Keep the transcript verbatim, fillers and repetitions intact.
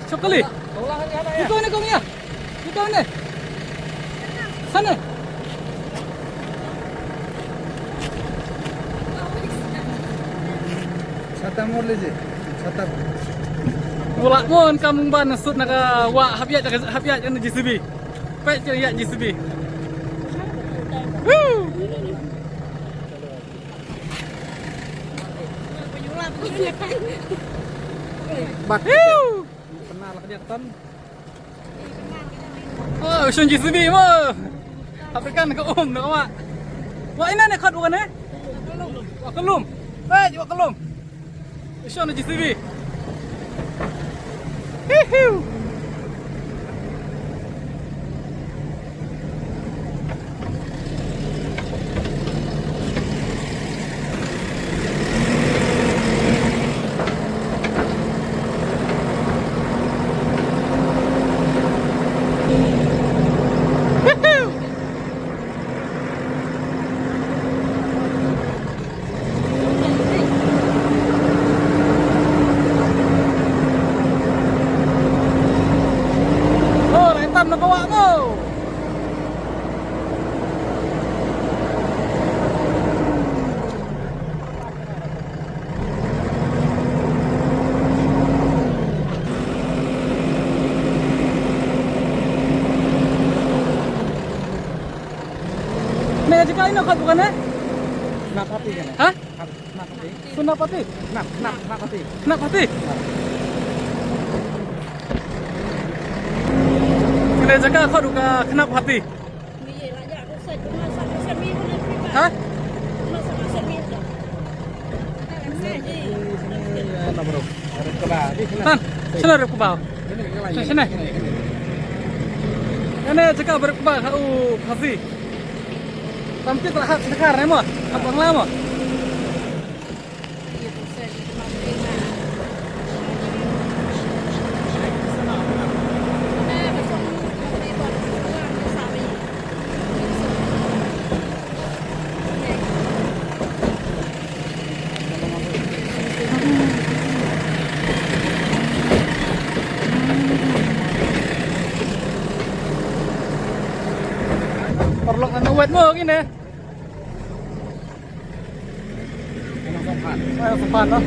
Shokali. Ito ne kong ya. Ito ne. Sana. छाता मोड़ लीजिए, छाता। Wala mon kam ban sut na ka wa hap ïaid, hap ïaid ka J C B. Peit ka ïaid J C B. Woo! Bat. Woo! Pernah lah dia tan. Oh, shon J C B mo. African ka um na ka wa. Wa ina ne khot wa ne? Wa Kalum. Peit wa Kalum. Shon J C B. Hihiu. Oh, rai tam na ka wah mo. Ne, jaka ino khat bukan, eh? Nap hati kan? Hah? Nap hati. Sunapati? Nap, nap, nap hati. Nap hati? Nap. Ine jaka khat ka Khnap Hati. Ha? Tan, sana rep kebal. Sini, sini. Ini cakap berkebal, ha, u Khasi. Tam kit lah, ha, sedekar, eh, mo? Apa ngelama? Paralok na wet mo kine. Ai, sopan, no?